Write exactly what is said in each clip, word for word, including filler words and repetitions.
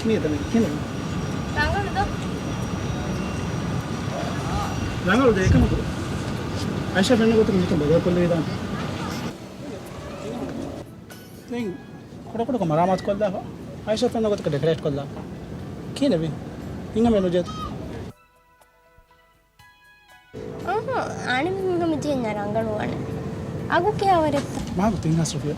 މި އެތަން ކިހިނެއް؟ ރަނގަޅު ދޯ؟ ރަނގަޅު ދޭ އެކަމަކު. އައިޝާ ފެންނަ ގޮތަކަށް މިތަން ބަދަލުކޮށްލެވިދާނެ. ދެން ކުޑަކުޑަކޮށް މަރާމާތުކޮށްލާފަ، އައިޝާ ފެންނަ ގޮތަކަށް ޑެކޮރޭޓް ކޮށްލާ. ކިހިނެއްވީ؟ ހިނގަމޭ ނުޖެހޭތަ؟ އަހަ، އަނެއް ހިނގަމު ޖެހެންޏާ ރަނގަޅުވާނެ. އަގު ކިހާވަރެއްތަ؟ މާގު ތިން ހާސް ރުފިޔާ.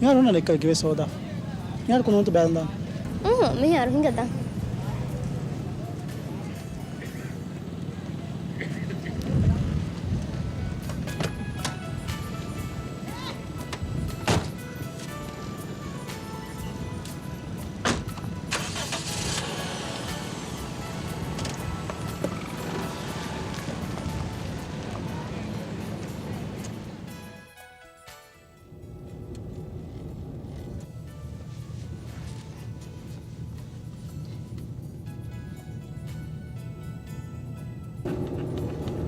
މިހާރު ހުންނަ ނެއްކަ ކިވެސް ހޯދާ. މިހާރު ކުނޫނުތު ބޭލުންދާން. އުނހު، މިހާރު ހިނގަތަ؟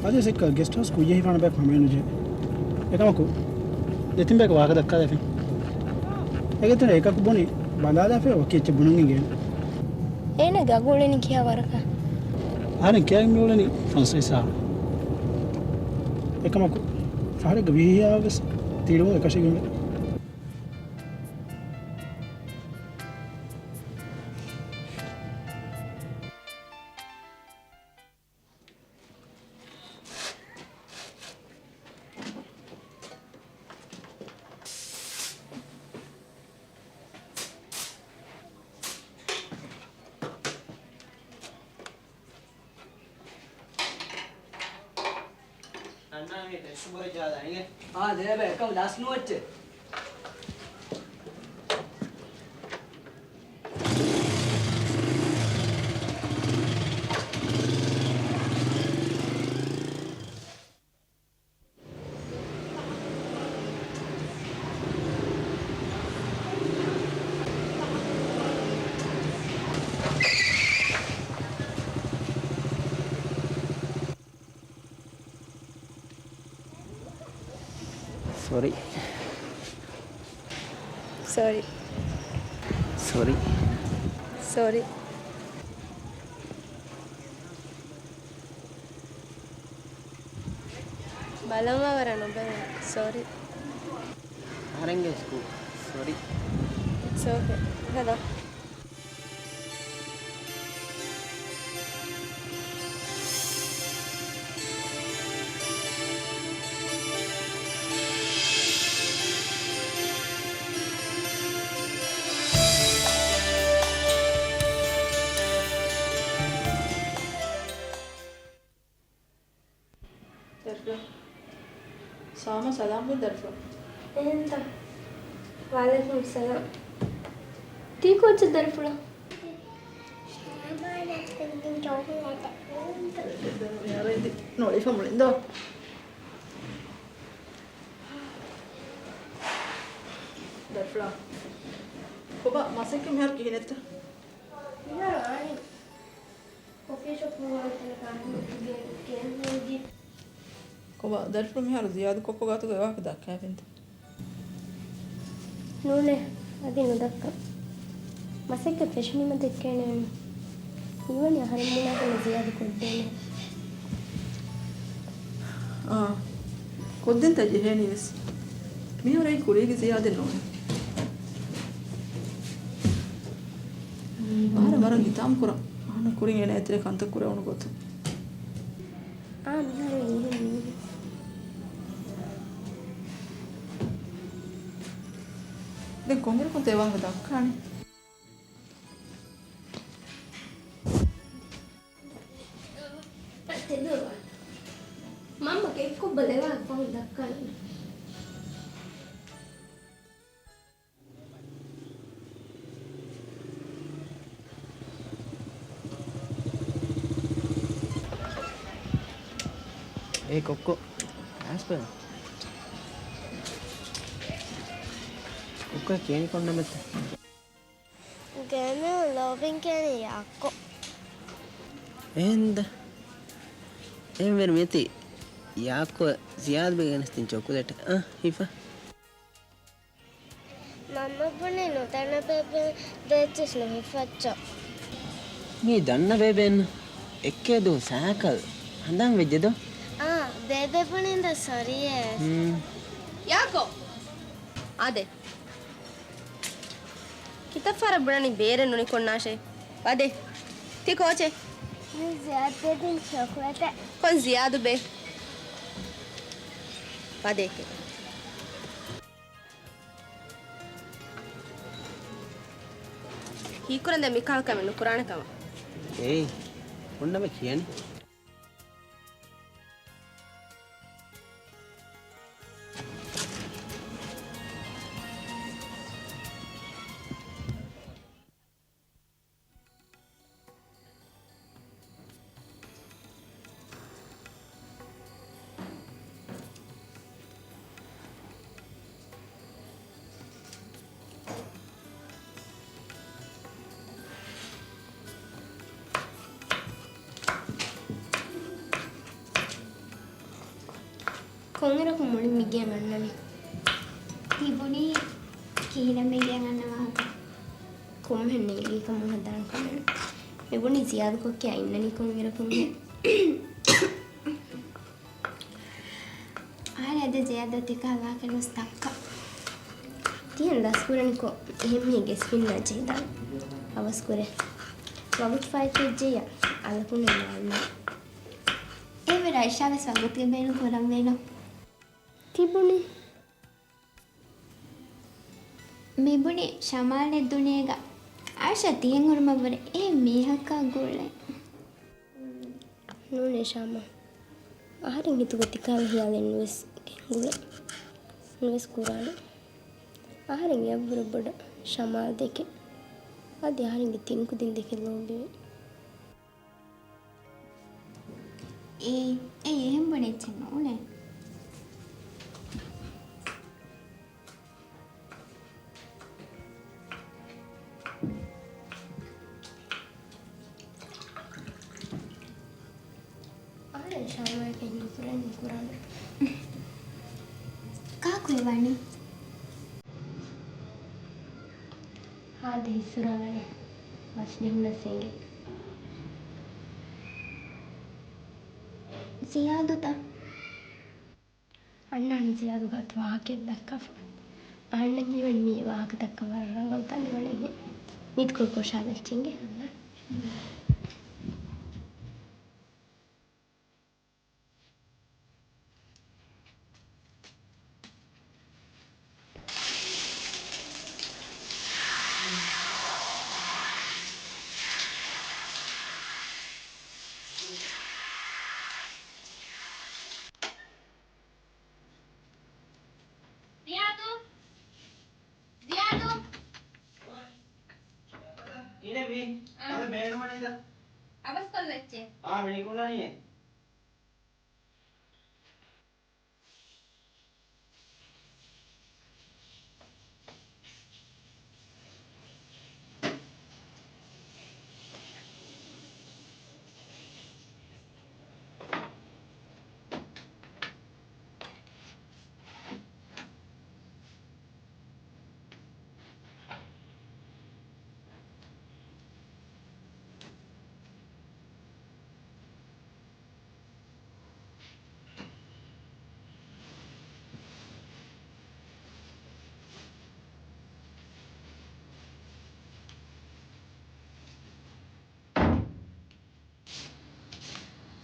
އަދިވެސް އެއްކަ ގެސްޓް ހައުސް ކުއްޔަށް ހިފާނެ ބަޔަކު ހަމައެއްނުޖެހޭ. އެކަމަކު، ދެތިން ބަޔަކު ވާހަކަ ދައްކާލައިފިން. އޭގެ ތެރޭ އެކަކު ބުނި ބަލާލާފައި ވަކި އެއްޗެއް ބުނަން އިނގޭނެ. އޭނަގެ އަގު އުޅެނީ ކިހާ ވަރަކަށް؟ އަހަރެން ކިޔަން މި އުޅެނީ ފަންސަވީސް ހާސް. އެކަމަކު، ފަހަރެއްގަ ވިހި ހާސް ވެސް ތިރިވުން އެކަށީގެންވޭ. އަންނާނީ ޓެސްޓް ބުރެއް ޖަހާލާނީ. އާ، ދޭބަ، އެކަމް ލަސް ނުވެއްޗެ. ސޮރީ. ސޮރީ. ސޮރީ. ސޮރީ. ބަލަމާ ވަރަށް ނުބެލުން. ސޮރީ. އަހަރެންގެ ސްކޫލް. ސޮރީ. އިޓްސް އޯކޭ. ހަދާ. ދަރިފުޅާ. ސާމަ ސަލާމް ދަރިފުޅާ. އެހެންތަ؟ ވަޢަލައިކުމުއްސަލާމް. ތީ ކޯއްޗެއް ދަރިފުޅާ؟ ނޯޅިފަ މުޅިން ދޯ. ދަރިފުޅާ. ކޮބާ މަސައްކަތް މިހާރު ކިހިނެއްތަ؟ މިހާރު އާނީ ކޮފީ ޝޮޕް ހުޅުވާނެ ތަނަކަށް އަހަރެން ގެން ހުޅުވި. ކޮބާ ދަރިފުޅު މިހާރު ޒިޔާދު ކޮއްކޮ ގާތުގަ އެ ވާހަކަ ދައްކާފިންތަ؟ ނޫނޭ، އަދި ނުދައްކަ. މަސައްކަތް ފެށުނީމަ ދެއްކޭނެ. މިވަނީ އަހަރެން ބުނާ ކަމެއް ޒިޔާދު ކޮށްދޭނެ. އާ، ކޮށްދޭންތަ ޖެހޭނީ ވެސް. މިހާރު އެއީ ކުރީގެ ޒިޔާދެއް ނޫނޭ. އަހަރެން ވަރަށް ހިތާމަ ކުރަން. އަހަންނަށް ކުރިން އޭނަ އެތެރެ ކަންތައް ކުރެވުނު ގޮތުން. އާ، މިހާރު އެހެން ނޫން. ދެން ކޮންއިރަކުންތަ އެ ވާހަކަ ދައްކާނީ؟ މަންމަ ކެއްކޮށް ބަލަ އެ ވާހަކަ ފަހުން ދައްކާނީ. އޭ ކޮއްކޮ، އައިސް ބަލަ. ކޮއްކޮ ކިޔަނީ ކޮން ނަމެއްތަ؟ ގޭމް ލޯބިން ކިޔަނީ ޔާކޮ. އެހެންދަ؟ އެހެންވެރި މިއޮތީ ޔާކޯ ޒިޔާދުބެ ގެނެސްދިން ޗޮކުލެޓެއް. އަ، ހިފަ. މަންމަ ބުނީ ނުދަންނަ ބޭބެ ދޭއްޗިސް ނުހިފައްޗޯ. މީ ދަންނަ ބޭބެއެއްނު. އެއްކޭ ދޫ ސައިކަލް ހަނދާން ވެއްޖެ ދޯ؟ އާ، ބޭބެ ބުނީ ދޯ ސޮރީއޭ. ހުން. ޔާކޯ! އާދޭ. ކިތައް ފަހަރަށް ބުނަނީ ބޭރެއް ނުނިކުންނާށޭ. ވަދޭ. ތި ކޯޗެއް؟ މީ ޒިޔާދު ދޭ ދިން ޗޮކްލެޓެއް. ކޮން ޒިޔާދު ބޭ؟ ވަދޭކޭ. ހީކުރަން ދެ މިކާލް ކަމެއް ނުކުރާނެ ކަމަށް. އޭ، އޮންނަމެ ކިޔަނީ. ކޮންއިރަކު މުޅިން މިގޭ އަންނަނީ؟ ތިބުނީ ކިހިނެއް މިގޭ އަންނަ ވާހަކަ؟ ކޮންމެހެން ނޭނގީ ކަމުން ހަދާން ކަމެއް. މިބުނީ ޒިޔާދު ކޮއްކި އައިންނަނީ ކޮންއިރަކުން. އަހަރެން އަދި ޒިޔާދަށް ތިކަހަލަ ވާހަކަ ނުވެސް ދައްކާ. ތިހެން ދަސްކުރަނިކޮށް އެހެން މީހެއް ގެސްފިންނާ ޖެހިދާނެ. އަވަސްކުރޭ. ވަގުތު ފައިތިއްޖެޔަ އަލަކުންނެއް ނާންނާ. އެވެ ރައިޝާވެސް ވަގުތުގެ ބޭނުން ކުރަންވީނު. ތިބުނީ. މިބުނި ޝަމާލެއް ދުނިޔޭގަ އާއިޝާ ތިހެން ހުރުމަށްވުރެ އެހެން މީހަކާ ގުޅޭ. ނޫނޭ ޝާމާ. އަހަރެން ހިތުގަ ތިކަހަލަ ހިޔާލެއް ނުވެސް ގެންގުޅޭ. ނުވެސް ކުރާނެ. އަހަރެން އެއަށްވުރެ ބޮޑަށް ޝަމާލް ދެކެ. އަދި އަހަރެންގެ ތިން ކުދިން ދެކެ ލޯބިވޭ. އޭ، އެއީ އެހެން ބޮޑެއްޗެއް ނޫނޭ. އަހަރެން ޝާމާއަކަށް ހިނގުފުރެއް ނުކުރާނެ. ކާކު އެ ވަނީ؟ ހާދަ ހިއްސުރާނަނީ. މަސް ޖެހުނަސް އިނގޭ. ޒިޔާދުތަ؟ އަންނާނެ ޒިޔާދު ގާތު ވާހަކައެއް ދައްކާފަ. އަހަންނަށް ހީވަނީ މީ ވާހަކަ ދައްކަން ވަރަށް ރަނގަޅު ތަނެއް ވަނީ. މީތި ކުރު ކޮށާލައްޗިނގެ. ޒިޔާދު! ޒިޔާދު! ކިހިނެއް މީ؟ އާ. އަދި ބޭނުމަނީތަ؟ އަވަސްކޮށްލައްޗޭ. އާ، މިނިކުންނަނީއޭ.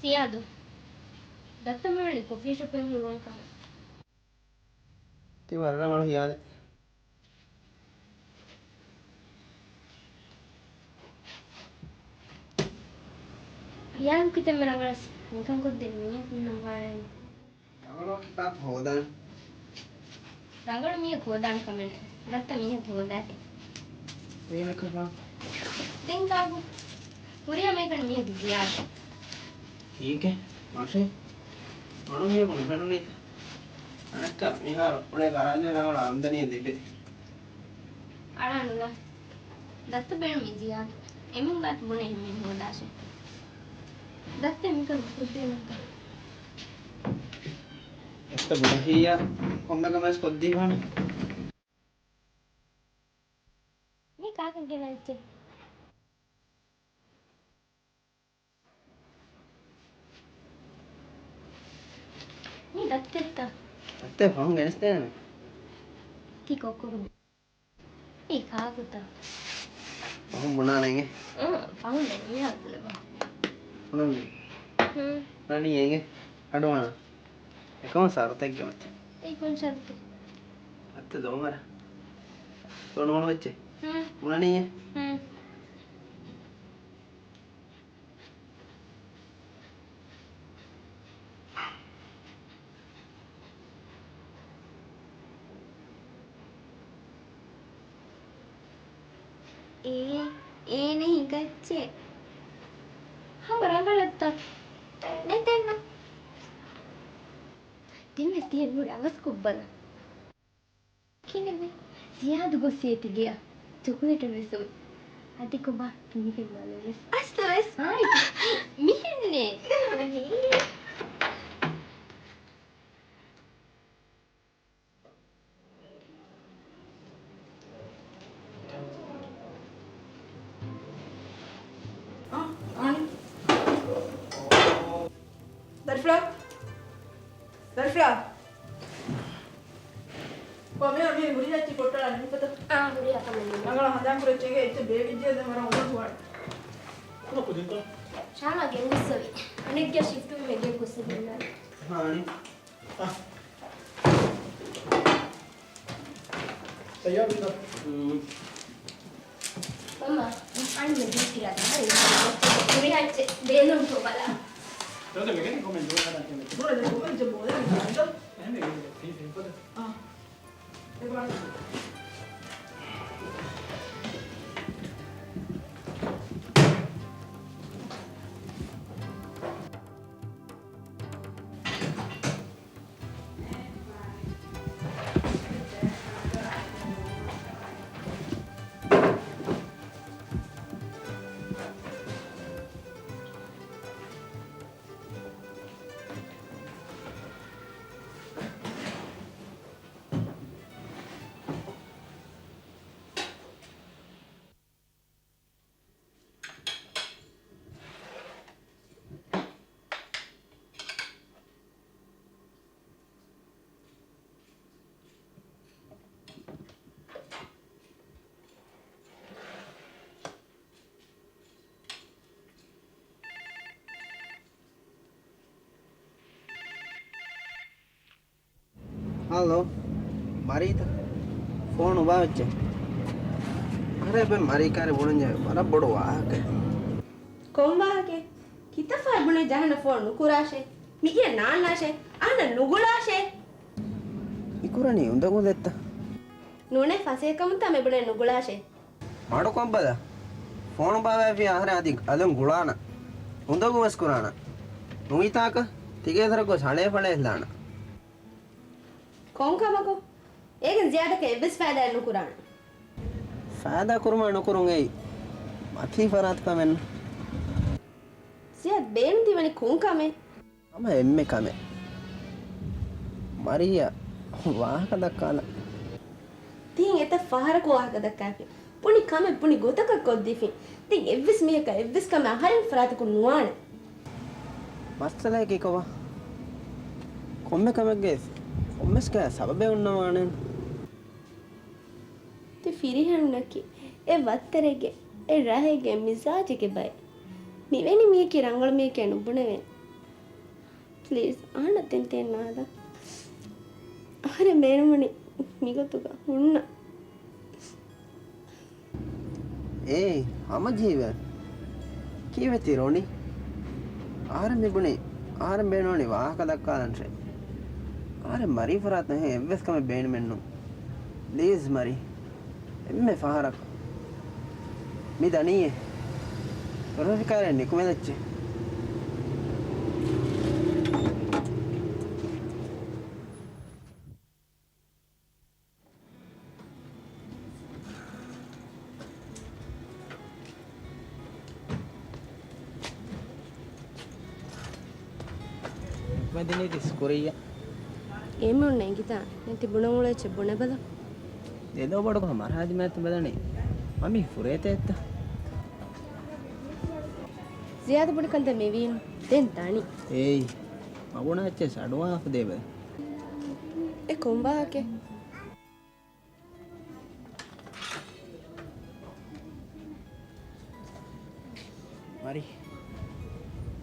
ޒިޔާދު، ދައްތަ މިވަނީ ކޮފީ ޝޮޕެއް ހުޅުވަން ކަމަށް. ތި ވަރަށް ރަނގަޅު ހިޔާލެއް. ހިޔާލު ކިތަންމެ ރަނގަޅަސް މިކަން ކޮށްދޭ މީހަކު ނަމާނެ. ރަނގަޅު ކިތާބު ހޯދާނެ. ރަނގަޅު މީހަކު ހޯދާނެ ކަމެއް ނެތް. ދައްތަ މީހަކު ހޯދާތި. ދެން ކާކު؟ ހުރިހާ މީހަކަށް މީހަކު ޒިޔާދު. ކީކޭ؟ މަށޭ؟ ބޮޑު މީހަކު ނުފެނުނީތަ؟ އަނެއްކާ މިހާރު އުޅޭ ގަރާޖަށް ރަނގަޅު އާމްދަނީ ލިބޭ. އަޅާނުލާ. ދައްތަ ބޭނުމީ ޒިޔާދު. އެމީހުން ގާތު ބުނޭ އެހެން މީހެއް ހޯދާށޭ. ދައްތަ މިކަން ކޮށްދޭނަންތަ؟ އެއްތަ ބުނެހިއްޔާ ކޮންމެ ކަމެއް ކޮށްދީފާނެ. މީ ކާކަށް ގެނައިއްޖެ؟ މީ ދައްތައްތަ؟ ދައްތައް ފަހުން ގެނެސްދޭނެ. ތީ ކޮއްކޮ އެއީ ކާކުތަ؟ ފަހުން ބުނާނެ އިނގޭ. އަ، ފަހުން ދެން މީހާ ބުނެބަ. ބުނަނީ. ހުން. ބުނަނީ އިނގޭ. އަޑުއަހާ. އެކަމަ ޝަރުތެއްގެ މައްޗަށް. އެއީ ކޮން ޝަރުތެއް؟ އައްތަ ދޯމަރ. ތޯ ނޫނު ވެއްޗެ. ހުން. ބުނަނީ އިނގޭ. ހުން. އޭ، އޭނަ ހިނގައްޖެ. ހަމަ ރަނގަޅަށްތަ؟ ނެތެއްނު. ދެންވެސް ތިހެން ހުރި އަވަސްކޮށްބަލަ. ކިނެވެ؟ ޒިޔާދު ގޮއްސޭ ތިގެޔަށް ޗޮކުލޭޓެއް ވެސް އޮތް. އަދި ކޮބާ ތިމިފެން މާލެ ވެސް. އަސްތު ވެސް. ހާއް. މިހެންނޭ. އާ، އާނި. ދަރިފުޅާ. ދަރިފުޅާ. ކޮ މި، މި ހުރިހާ އެއްޗެއް ކޮއްޓަޅާ ނިމިފަތަ؟ އާ، ހުރިހާ ކަމެއް ނޫން. ރަނގަޅަށް ހަނދާން ކުރެއްޗޭގެ އެއްޗެއް ބޭގެއްޖެ ދެން ވަރަށް އުނދަގޫވާނެ. ކޮބާ ކުދިންތޯ؟ ޝާނާ ގެންގޮއްސަވި. އަނެއްގެ ޝިފްޓު ވެގެން ގޮއްސަ ދިންނާނެ. ހާނި. އާ. ތައްޔާރުވީތަ؟ ހުން. މަންމަ، އަންނަ ދީކިރާ ހުރިހާ އެއްޗެއް ބޭނުންތޯ ބަލާ. ދޯ ދެ ވެގެން ކޮމެންޓް ދޯ ހަދާ ކެމެ. ދޯ ދެ ކޮމެންޓް ޖެ ބޯ ދެ ކޮމެންޓް. އެހެން ވެގެން ފިން ފިން ފޮދު. އާ. އެ ބާ. ހަލޯ، މަރީތަ؟ ފޯނު އުބާވެއްޖެ. އަރޭ ބެ މަރީ ކާރި ބުނަންޏާ ވަރަށް ބޮޑު ވާހަކައެއް. ކޮން ވާހަކައެއް؟ ކިތައް ފަހަރު ބުނެ ޖަހަނަ ފޯނު ނުކުރާށޭ. މިގޭ ނާންނާށޭ. އަހަނަ ނުގުޅާށޭ. މިކުރަނީ އުނދަގޫލެއްތަ؟ ނޫނޭ ފަސޭހަކަމުންތާ މިބުނެ ނުގުޅާށޭ. މަޑުކޮށްބަލަ. ފޯނު ބާވައިފި އަހަރެން އަދި އަލުން ގުޅާނަ. އުނދަގޫވެސް ކުރާނަ. ނުވިތާކަށް ތިގޭތަރަށް ގޮސް ހަޅޭ ފަޅޭ ހިލާނަ. ކޮން ކަމަކު؟ އޭގެން ޒިޔާދަކަށް އެއްވެސް ފައިދާއެއް ނުކުރާނަ. ފައިދާ ކުރުމާ ނުކުރުން އެއީ މަތީ ފަރާތު ކަމެއްނު. ޒިޔާދް ބޭނުން ތިވަނީ ކޮން ކަމެއް؟ ހަމަ އެންމެ ކަމެއް. މަރީއަށް ވާހަކަ ދައްކާލަން. ތިހެން އެތައް ފަހަރަކު ވާހަކަ ދައްކާފިން. ބުނި ކަމެއް ބުނި ގޮތަކަށް ކޮށްދީފިން. ދެން އެއްވެސް މީހަކަށް އެއްވެސް ކަމެއް އަހަރެން ފަރާތަކުން ނުވާނެ. މައްސަލައަކީ ކޮބާ؟ ކޮންމެ ކަމެއްގައި ކޮންމެސް ގަޔަށް ސަބަބެއް އޮންނަވާނެ. ތި ފިރިހެނުންނަކީ އެ ވައްތަރެއްގެ، އެ ރަހެއްގެ މިޒާޖެއްގެ ބައެއް. މިވެނި މީހަކީ ރަނގަޅު މީހެކޭ ނުބުނެވޭނެ. ޕްލީޒް، އަހަންނަށް ތިން ތިން ނާދަ. އަހަރެން ބޭނުންވަނީ މިގޮތުގަ ހުންނަ. އޭ، ހަމަޖެހިވޭ. ކީއްވެ ތި ރޮނީ؟ އަހަރެން މިބުނީ، އަހަރެން ބޭނުންވަނީ ވާހަކަ ދައްކާލަންށޭ. އަހަރެން މަރީ ފަރާތުން އެހެން އެއްވެސް ކަމެއް ބޭނުމެއްނު. ޕްލީޒް މަރީ. އެންމެ ފަހަރަކު. މި ދަނީއޭ. ތޮރޮފިކާރޭ ނިކުމެލައްޗޭ. މެދިނީ ތިސް ކުރިއްޔާ. އެމީހުންނަށް އެނގިތާ ނެތި ބުނަން އުޅޭ އެއްޗެއް ބުނެބަލަ. ދެލޯ ބޮޑުކޮށް މަރާދިމާއަށް ބަލަނީ. މަމީ ފުރޭތަ އެއްތަ؟ ޒިޔާދު ބުނި ކަންތައް މިވީނު. ދެން ދާނީ. އޭއް، މަ ބުނާ އެއްޗެއް ސަޑުވާފަ ދޭބަލަ. އެ ކޮން ވާހަކައެއް؟ މަރި.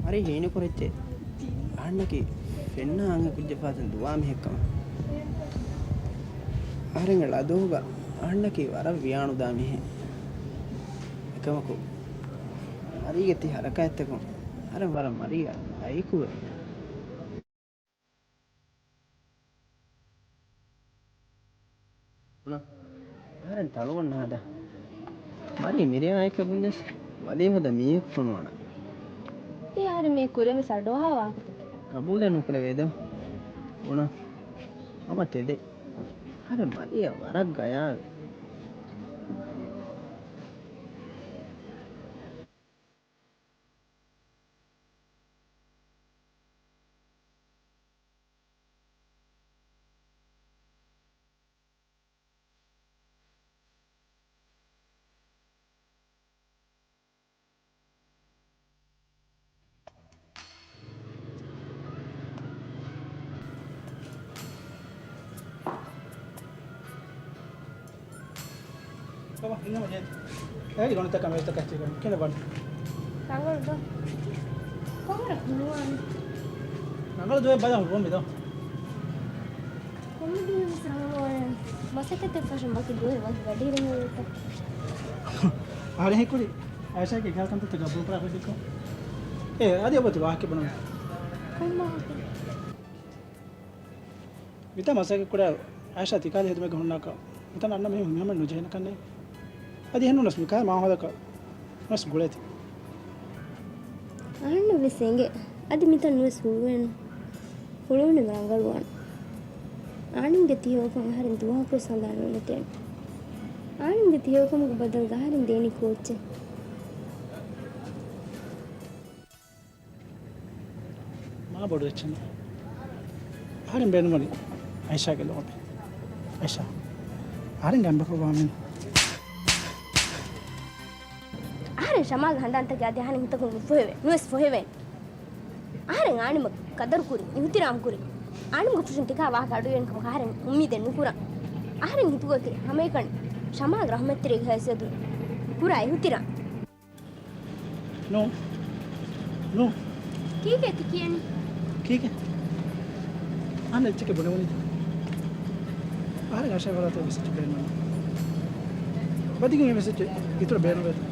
މަރި ހީނުކުރެއްޗޭ. އަހަންނަކީ ފެންނާ އަންހެން ކުއްޖެއް ފަހަތުން ދުވާ މީހެއްކަމަށް. އަހަރެންގެ ޅަދޫގަ އަހަންނަކީ ވަރަށް ވިޔާނުދާ މީހެއް. އެކަމަކު، މަރީގެ ތި ހަރަކާތްތަކުން އަހަރެން ވަރަށް މަރީގަ ލައިކުވޭ. ބުނާ، އަހަރެން ތަޅުގަން ނާދާ. މަރީ މިރޭ އާއެކޭ ބުންޏަސް ވަލީ ހޯދާ މީހަކު ފޮނުވާނަން. ތީ އަހަރެން މި ކުރެވޭ ސަޑުވާ ވާހަކަތައް ގަބޫލެއް ނުކުރެވޭ ދޯ. ބުނާ، ހަމަ ތެދެއް. އަހަރެން މަރީއަށް ވަރަށް ގަޔާވޭ. ބާބާ، އިންނަމަ ޖޭތި. އޭގެ ގޮނޑިތަކާ މޭޒުތަކާ އެއްޗެއް ގަންނަ. ކިހިނެއް ވާނީ؟ ރަނގަޅު ދޯ؟ ކޮންވަރަށް ހުޅުވާނީ؟ ރަނގަޅު ދުވަހެއް ބަލާ ހުޅުވަމު ދޯ. ކޮންމެ ދުވަހެއް ވެސް ރަނގަޅު ވާނެ. މަސައްކަތެއް ފަށަން ވަކި ދުވަހެއް ވަކި ގަޑިއިރު މިވައްޓަ. އަހަރެން ހީކުރީ އައިޝާގެ އެކަހަލަ ކަންތައްތައް ގަބޫލުކުރާ ފަދައިން. އޭ، އަދި އޮބަ ތި ވާހަކަ ބުނަމު. ކޮން ވާހަކަ؟ މިތާ މަސައްކަތް ކުރާ އައިޝާ ތިކާލި ހެދުމެއްގަ ހުންނާކަށް މިތަނަށް އަންނަ މީހުން ހިމެން ނުޖެހޭނެ ކަންނޭނގެ. އަދި އެހެންނޫނަސް މިކާ މާހައުލަކަށް ވެސް ގުޅޭތި. އަހަންނަށް ވެސް އެނގޭ. އަދި މިތަން ނުވެސް ހުޅުވޭނު. ހުޅުވުނީމަ ރަނގަޅުވާނެ. އާނިމްގެ ތިހެޔޮކަން އަހަރެން ދުވަހަކުވެސް ހަނދާން ނުނެތޭނެ. އާނިމްގެ ތިހެޔޮކަމުގެ ބަދަލުގަ އަހަރެން ދޭނީ ކޯއްޗެއް؟ މާ ބޮޑު އެއްޗެއް ނޫން. އަހަރެން ބޭނުންވަނީ އައިޝާގެ ލޯބި. އައިޝާ، އަހަރެން ގަނބަކޮށް ވާމީނު. އަހަރެން ޝަމާގެ ހަނދާންތަކެއް އަދި އަހަރެން ހިތަކުން ނުފޮހެވޭ، ނުވެސް ފޮހެވޭނެ. އަހަރެން އާނިމަށް ޤަދަރު ކުރި، އިޙުތިރާމް ކުރި. އާނިމްގެ ފުށުން ތިކާ ވާހަކަ އަޑުއިވެން ކަމަކަށް އަހަރެން އުއްމީދެއް ނުކުރަން. އަހަރެން ހިތުގައި ހަމައެކަނި ޝަމާގެ ރަޙްމަތްތެރިއެއްގެ ހައިސިއްޔަތުން ކުރާ އިޙުތިރާމް. ނޫ. ނޫ. ކީކޭ ތި ކިޔަނީ؟ ކީކޭ؟ އަންނަ އެއްޗެކޭ ބުނެވުނީ. އަހަރެން އައިޝާ ވަރަށް މެސެޖް ބޭނުން. ބަދިގެ މެސެޖް އިތުރަށް ބޭނުންވޭތަ؟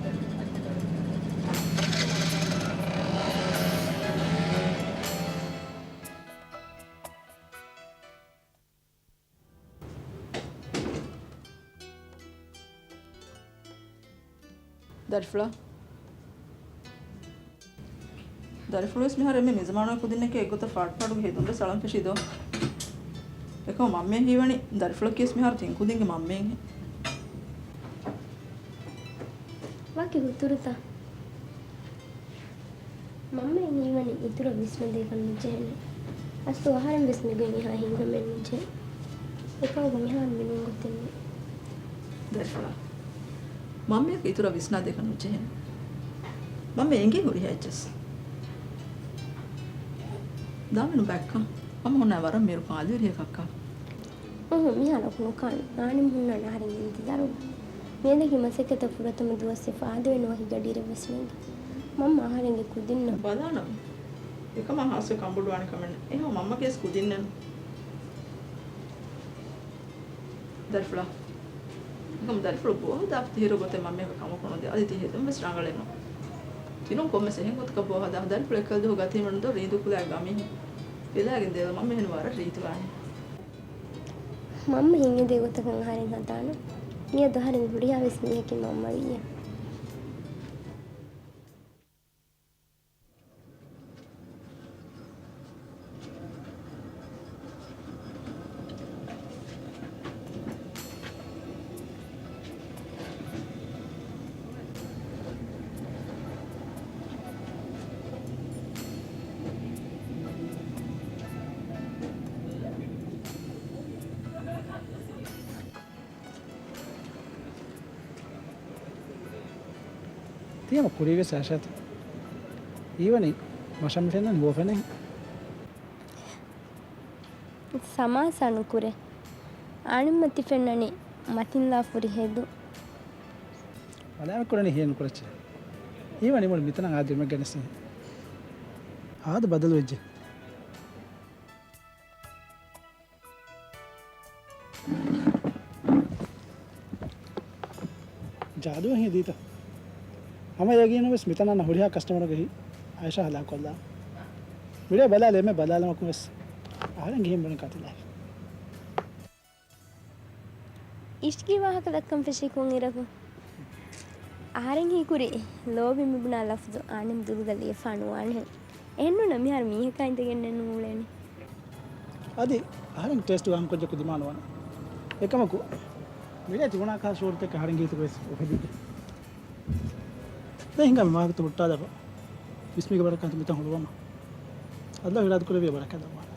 ދަރިފުޅާ. ދަރިފުޅުވެސް މިހާރު އެންމެ މިޒަމާނުގެ ކުދިންނެކޭ އެއްގޮތަށް ފާޑުފާޑުގެ ހެދުންވެސް އަޅަން ފެށީ ދޯ. އެކަމަ މަންމައަށް ހީވަނީ ދަރިފުޅަކީވެސް މިހާރު ތިން ކުދިންގެ މަންމައެއްހެން. ވަކި ހުތުރުތަ؟ މަންމައަށް ހީވަނީ އިތުރަށް ވިސްނަދޭކަށް ނުޖެހޭނެ. އަސްލު އަހަރެން ވެސް މިގޮތް އެހާ ހިތްހަމައެއް ނުޖެހޭ. އެކަމަކު މިހާރު މިނޫން ގޮތެއް ނެތް. ދަރިފުޅާ. މަންމައަކަށް އިތުރަށް ވިސްނާދޭކަށް ނުޖެހޭނެ. މަންމަ އެނގޭ ހުރިހާ އެއްޗެއްސް. ދާންވީނު ބައެއްކަން. މަންމަ ހުންނާ ވަރަށް މީރު ކާލިވެރިހެއް ކައްކާ. އުހު، މިހާރަކު ނުކާން. އާނިމް ހުންނާނެ އަހަރެންގެ އިންތިޒާރުގަ. މިއަދަކީ މަސައްކަތަށް ފުރަތަމަ ދުވަސް އެ ފާދަވެ ނުވަކި ގަޑިއިރެއް ވެސް ނެތް. މަންމަ އަހަރެންގެ ކުދިންނަށް. ބަލާނަން. އެކަމާ ހާސްވެ ކަންބޮޑުވާނެ ކަމެއް ނެތް. އެހެންވެ މަންމަގެވެސް ކުދިންނެއް. ދަރިފުޅާ. އެކަމު ދަރިފުޅު ބޯހަދާފަ ތިހިރު ގޮތެއް މަންމައަކަށް ކަމަކު ނުދޭ. އަދި ތި ހެދުން ވެސް ރަނގަޅެއް ނޫން. ތިނޫން ކޮންމެސް އެހެން ގޮތަކަށް ބޯހަދާ. ދަރިފުޅު އެއްކަލަ ދުވަހު ގަތީމަ ދޯ ރީނދޫ ކުލައިގެ ގަމީ. ފިލާގެން ދޭލޯ މަންމަ އެހެން ވަރަށް ރީތިވާނެ. މަންމަ ހިތްހެދޭ ގޮތަކަށް އަހަރެން ހަދާނަން. މިއަދު އަހަރެން ހުރިހާވެސް މީހަކީ މަންމަ ވިއްޔަ. ތިޔަމަ ކުރީވެސް އައިޝާތު. އީވަނީ މަށަށް މި ފެންނަނީ ހުވަފެނެއް. ސަމާސާ ނުކުރޭ. އާނިމްމަ ތި ފެންނަނީ މަތިންލާ ފުރި ހެދު. އަލާމެއް ކުރަނީ ހިޔެއް ނުކުރައްޗޭ. އީވަނީ މުޅި މިތަނަށް އާދެ މެގެނެސް. އާދަ ބަދަލުވެއްޖެ. ޖާދޫއެއް ހެދީތަ؟ ހަމަ ޔަގީނުން ވެސް މިތަނަށް ހުރިހާ ކަސްޓަމަރުގެ ހިތް އައިޝާ ހަލާކުކޮށްލާ. ވީޑިއޯ ބަލާލަ އެންމެ ބަލާލުމަކުން ވެސް އަހަރެން ގިނަ ބުނި ކަތިލާފި. އިޝްގީ ވާހަކަ ދައްކަން ފެށީ ކޮންއިރަކު؟ އަހަރެން ހީކުރީ ލޯބި މިބުނާ ލަފްޒު އާނިމް ދުލުގަ ލިޔެފާ ނުވާނެހެން. އެހެންނޫނަ މިހާރު މީހަކާ އިނދެގެންނެއް ނޫޅޭނެ. އަދި އަހަރެން ޓޭސްޓު ވާން ކޮށްޖަކު ދިމާނުވާނެ. އެކަމަކު، މިރޭ ތިބުނާކާ ޝުވަރުތަކެއް އަހަރެންގެ ހިތުގަ ވެސް އުފެދިއްޖެ. ދެން ހިނގާ މި މާކެތު ހުއްޓާލާފަ. ބިސްމީގެ ބަރަކާތު މިތަން ހުޅުވަމާ. އައްލާހު އިރާދަކުރެއްވިޔާ ބަރަކާތް ލައްވާނެ.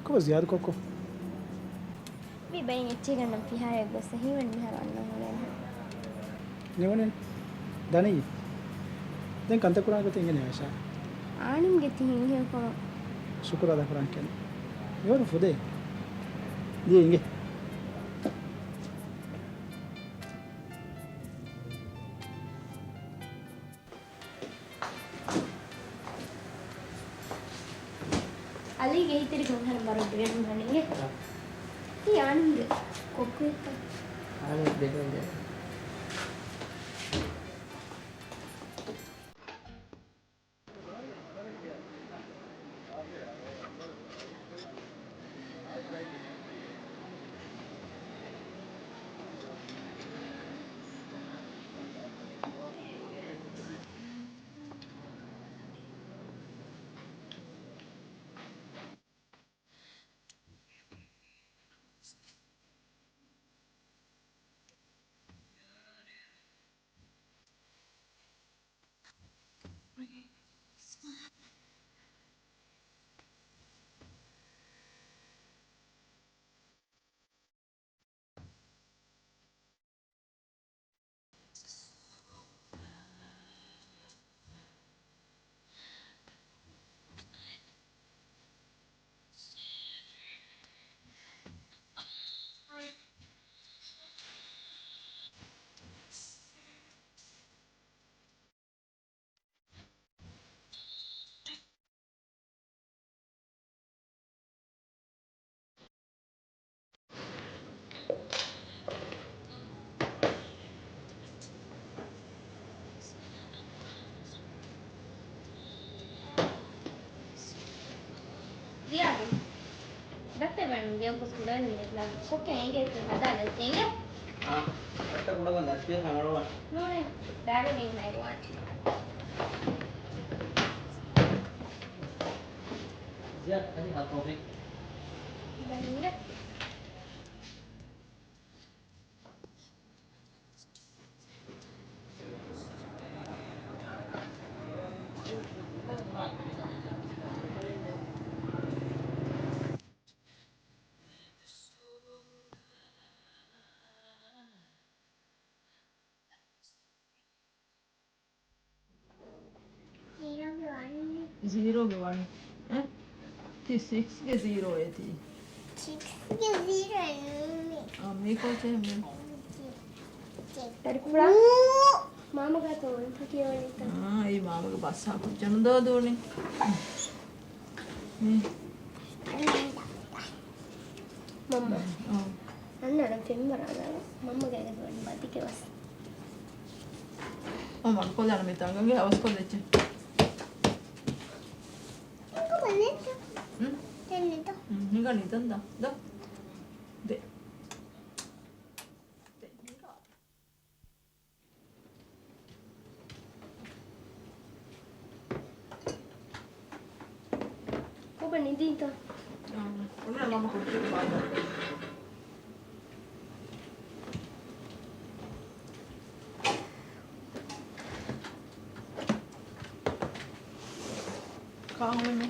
ކޮބާ ޒިޔާދު ކޮއްކޮ؟ މި ބައިން އެއްޗެއް ގަންނަން ފިހާރައަށް ގޮސް ހީވަނީ މިހާރު އަންނަން އުޅޭނެ. ނިވަނީ ދަނީ. ދެން ކަންތައް ކުރާނެ ގޮތެއް އިނގޭނެ އައިޝާ. އާނިމްގެ ތި ހިނގިހެން ކަމަށް. ޝުކުރު އަދާ ކުރާން ކެން. މިވަރު ފުދޭ. ދިޔަ އިނގޭ. އަލީގެ ހިތިރި ހުންހަނަ ބަރު ބޭނުން ހަނިގެ. ތީ އާނިމްގެ ކޮއްކޮއެއްތަ؟ އާނިމް ދެކެން ދޭ. ރިޔާދު، ދައްތަ ވަން ދިޔަ ކުސް ކުޑަވެން ނެތްލާ. ކޮއްކެ އެނގޭތަ ހަދާލައްޖެ އިނގޭ؟ އާ، ދައްތަ ކުޑަވަން ދައްތިވެސް ހަނގަޅުވާނެ. ނޫނޭ، ދާގަނީ ހައިވާން. ޒިޔާދް، އަދި ހާ ކޮފީ. ދަން އިނގޭ. ޒީރޯގެ ވަން. ޒީރޯގެ ވަން. އެ؟ ތި ސިކްސްގެ ޒީރޯއޭ ތީ. ސިކްސްގެ ޒީރޯ ނޫނޭ. އާ، މީ ކޯޗެއް މީ؟ ތަރިކުރާ. މާމަގާތޯ އޮންތަ ކިޔަވަނީތަ؟ އާ، އެއީ މާމަގެ ބަސް ހާކުއްޖަނު ދޯ ދޫނި. މީ. މަންމަ. އާ. އަންނަ އަންނަ ފެންވަރާ ދާ. މަންމަގެ އަގަދު ވަން ބަދިގެ ވަސް. އަ، މަޑުކޮށްލާނަ މިތާނގަނގެ ހަވަސްކޮށްލެއްޗެ. ހުން؟ ހުން، ހިނގާ ނިދަން ދާ. ދާ. ދެ. ދެ، ހިނގާ. ކޮބަ ނިދީތަ؟ އާ، އޮންނަ މަންމަ ކޮޓަރި ބާއްވާ. ކާން ހުރީމޭ؟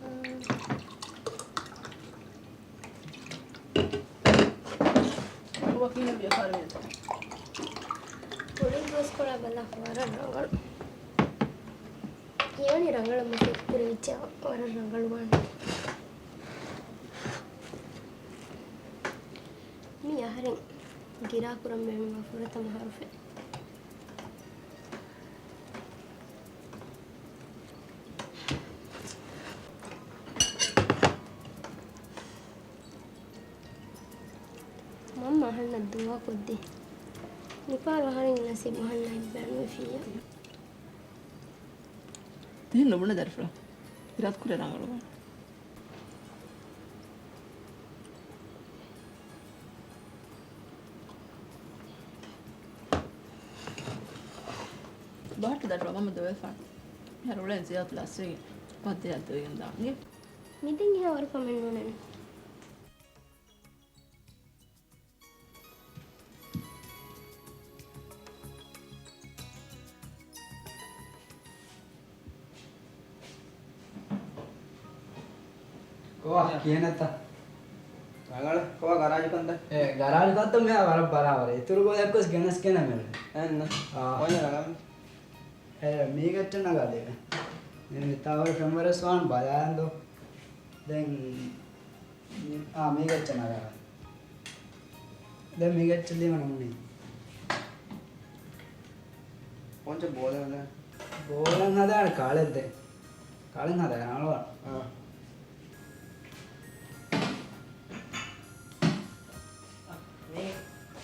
އާ. ކިހިނެއް ވިޔަފާރިވެއެއްތަ؟ ކުރިން ދުވަސްކޮޅާ ބަލާ ވަރަށް ރަނގަޅު. ހީވަނީ ރަނގަޅަށް މަސައްކަތް ކުރެވިއްޖެ ވަރަށް ރަނގަޅުވާނެ. މީ އަހަރެން ގިރާ ކުރަން ބޭނުންވާ ފުރަތަމަ ހަރުފެއް. މަންމަ އަހަންނަށް ދުޢާ ކޮށްދޭ. މިފަހަރު އަހަރެންގެ ނަސީބު އަހަންނާ އެއްބައި ނުވެފިއްޔާ. ތިހެން ނުބުނެ ދަރިފުޅާ. އިރާދަ ކުރޭ ރަނގަޅުވާނެ. ބަހައްޓު ދަރިފުޅާ މަންމަ ދޮވެފާނެ. މިހާރު އުޅެން ޒިޔާރަތު ލަސްވެގެން ބައްދަޔާ ދޮވެގެން ދާން. މިދެން އެހާ ވަރު ކަމެއް ނޫނޭ. ކޮބާ، ކިހިނެއްތަ؟ ރަނގަޅު. ކޮބާ ގަރާޖު ކަންތައް؟ އޭ، ގަރާޖު ކަންތައް މިހާ ވަރަށް ބަރާބަރަށް. އިތުރު ގޮތަކަށް ގެނެސްގެން މެން. އެންނަ. އާ. އޮންނަ ރަނގަޅު. އޭ، މީގެއްޗެއް ނަގާ ދޭ. މި މިތާވަރު ފެންވަރަސް ވާން ބަލާން ދޯ. ދެން މި-، އާ، މީގެއްޗެއް ނަގާ. ދެން މީގެއްޗެއް ލީމަ ނޫނީ. ކޮންޗެއް ބޯލަން ހަދާނެ؟ ބޯލަން ހަދާނެ ކާޅެއް ދެން. ކާޅެއް ހަދާނެ އަޅުވާ. އާ. މީ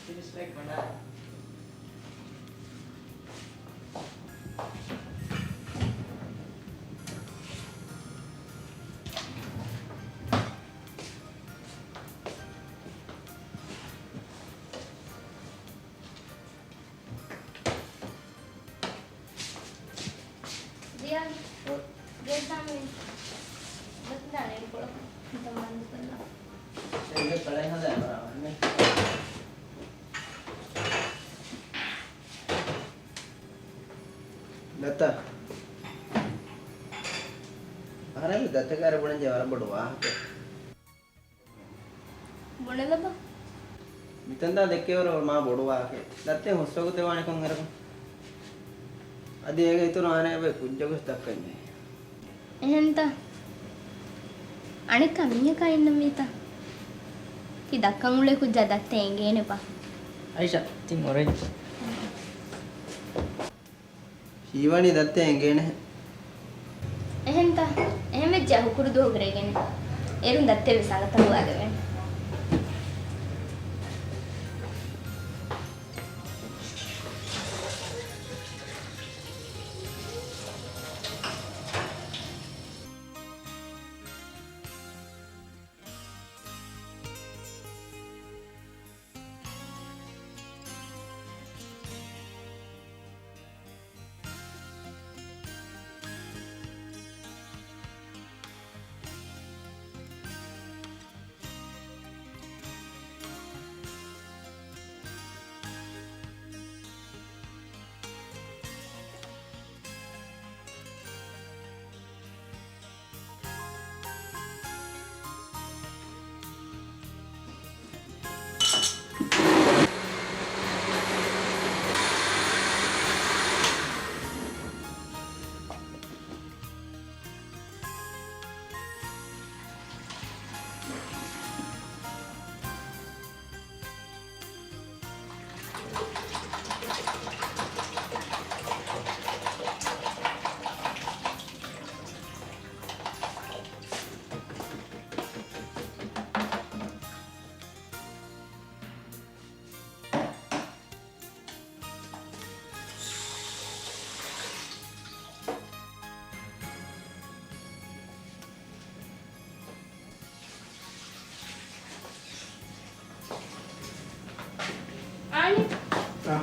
ތިރީސް ޕެކެޓް ބަނާ. ޒިޔާދު، ގެއްލާމެ ގެއްލާނެ ކޮޅަކު ހިތަށް ބަންދު ކޮށްލާ. އެ ކަޅައި ހަދާ މަރާ ވަންނެ. ދައްތާ. އަހަރެން ދައްތަގެ އަރަ ބުނަންޖެ ވަރަށް ބޮޑު ވާހަކަ. ބުނެލަބަ. މިތަންދާ ދެއްކޭވަރަށް މާ ބޮޑު ވާހަކައެއް. ދައްތެ ހުސްވަގުތެއް ވާނެ ކޮން އެރަކު. އަދި އޭގެ އިތުރު އާނެ އެބަ ކުއްޖަކުސް ދައްކަންޖެހޭ. އެހެންތަ؟ އަނެއްކާ މީހަކާ އިންނަންވީތަ؟ ތި ދައްކަން އުޅޭ ކުއްޖާ ދައްތެ އެނގޭނެބާ. އައިޝާ، ތި މޮރައްޖެ. ހީވަނީ ދައްތެ އެނގޭނެހެން. އެހެންތަ؟ އެހެންވެއްޖެ ހުކުރު ދުވަހު ރޭގެނެ. އޭރުން ދައްތެ ވެސް އަނގަތައް ހުވާލެވޭނެ. އާނި. އާ.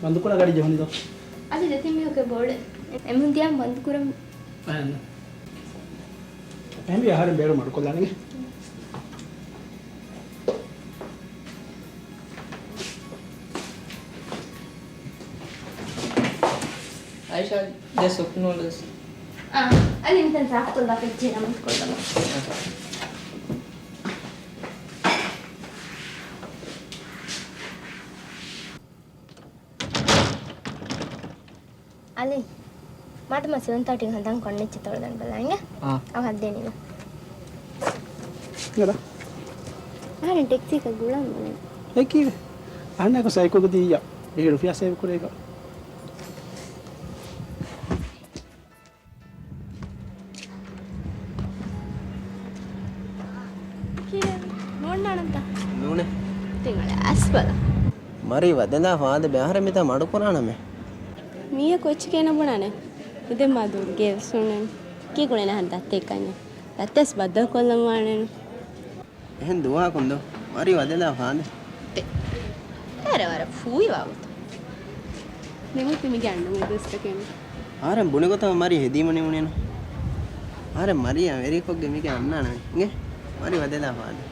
ބަންދުކުރާ ގަޑި ޖެހުނީތޯ؟ އަދި ދެތިން މީހަކު ބޯޅެ. އެމުން ދިޔާ ބަންދުކުރަން. އާން. އެހެންވީ އަހަރެން ބޭރު މަޑުކޮށްލާނެގެ. އައިޝާ، ދެ ސޮކް ނޫޑްލްސް. އާ، އަލި މިތަން ސާފުކޮށްލާ ފެއްޗޭ ނަމަދު ކޮށްލަމާ. އަލީ، މާދަމާ ސެވަން ތާޓީގަ ހަނދާން ކޮންނެއްޗެއް ތޮޅަދަން ބަލާ އިނގޭ. އާ. އަވަހަށް ދޭނީ. ގަދަ. އަހަރެން ޓެކްސީއަކަށް ގުޅަން އުޅެން. އެ ކީއްވެ؟ އަހަންނާކު ސައިކޯގަ ދިއްޔާ. ބިހި ރުފިޔާ ސޭވް ކުރޭގަ. ކީއްވެ؟ ނޯންނާނަންތަ؟ ނޫނޭ. ތިން އަޅެ އަސްބަލަ. މަރީ ވަދެލާ ފާދަ ބެ އަހަރެން މިތާ މަޑުކުރާނަމޭ. މީހަކު އެއްޗެކޭ ނަބުނާނެ. މިދެން މާ ދުރުގޭ ވެސް ނޫނޭ. ކީ ގުޅޭނެ އަހަން ދައްތައެއް ކަންޏެއް. ދައްތައްސް ބައްދަލު ކޮށްލަން ވާނެނު. އެހެން ދުވަހަކުން ދޯ. މަރީ ވަދެލާ ފާދަ. ތެ. އޭރެ ވަރަށް ފޫހިވާ ގޮތަށް. ނިމުތި މިގެ އަންނަ މުދުސްތަކެއް. އަހަރެން ބުނި ގޮތަށް މަރީ ހެދީމަ ނިމުނޭނު. އަހަރެން މަރީއާ ވެރިކޮށްގެ މިގެ އަންނާނަމޭ. އިނގޭ. މަރީ ވަދެލާ ފާދަ.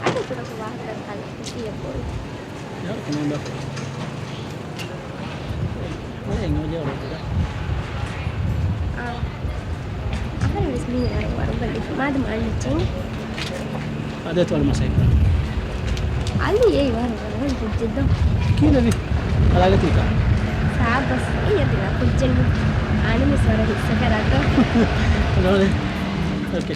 އަޑު ކުޑަކު ވާހަކަ ކަލެ ކުއްތިއެއް ބޮއި. ޔާރު ކުނިން ދާ. އާ. އަހަރެން ވެސް މީ ވަރުގަލިފު. މާދަމާ އަންނަ ޗެން. އާދޭތޯ މަސައްކަތް. އަލީ އެއީ ވަރުގަލި ކުއްޖެއްދޯ. ކީއްވެ؟ ބަލާގަތީތަ؟ ސާބަސް. އެއީ އަދި ކުއްޖެއްނު. އާނިމެސް ވަރަށް ހިއްސަކަރާތޯ. ނޯނެ. އޯކޭ.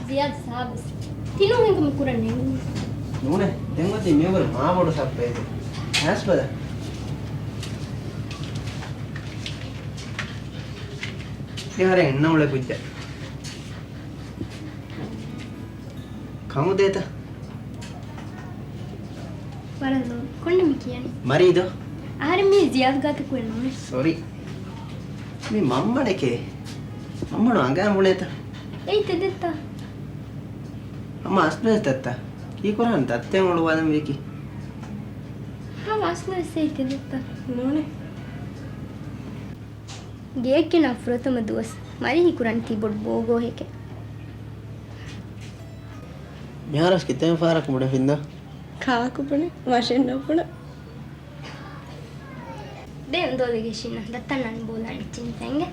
ޒިޔާދު ސާބަސް. ތިނޫ ހިނގުމު ކުރަން ނޭނގުނު. ނޫނޭ، ދެން އޮތީ މިއުގުރު މާ ބޮޑު ސަޕްރައިޒެއް. އައިސް ބަލަ. މިހާރެ އިންނަ އުޅެ ކުއްޖާ. ކަމުދޭތަ؟ ވަރަށް ލޯބި. ކޮންނެ މި ކިޔަނީ؟ މަރީދޯ؟ އަހަރެން މީ ޒިޔާދު ގާތަކު ނޫނޭ. ސޮރީ. މީ މަންމަނެކޭ. މަންމަނު އަނގައިން އުޅޭތަ؟ އެއީ ތެދެއްތަ؟ ހަމަ އަސްނުވެސް ދައްތަ؟ ކީކުރާން ދައްތެއް އުޅުވާލަން ވީކީ؟ ހަމަ އަސްނުވެސް އެއީ ތެދެއްތަ؟ ނޫނޭ. ގެއެއްގެނަށް ފުރަތަމަ ދުވަސް މަރީ ހީކުރަން ތީ ބޮޑު ބޯގޯހެކޭ. މިހާރުވެސް ކިތަންމެ ފަހަރަކު ބުނެފިންދޯ؟ ކާކު ބުނެ؟ މަށެއް ނުބުނެ. ދެން ދޯލިގެ ޝިންނަ ދައްތަންނާން ބޯލާނެ ޗިންތައިންގެ.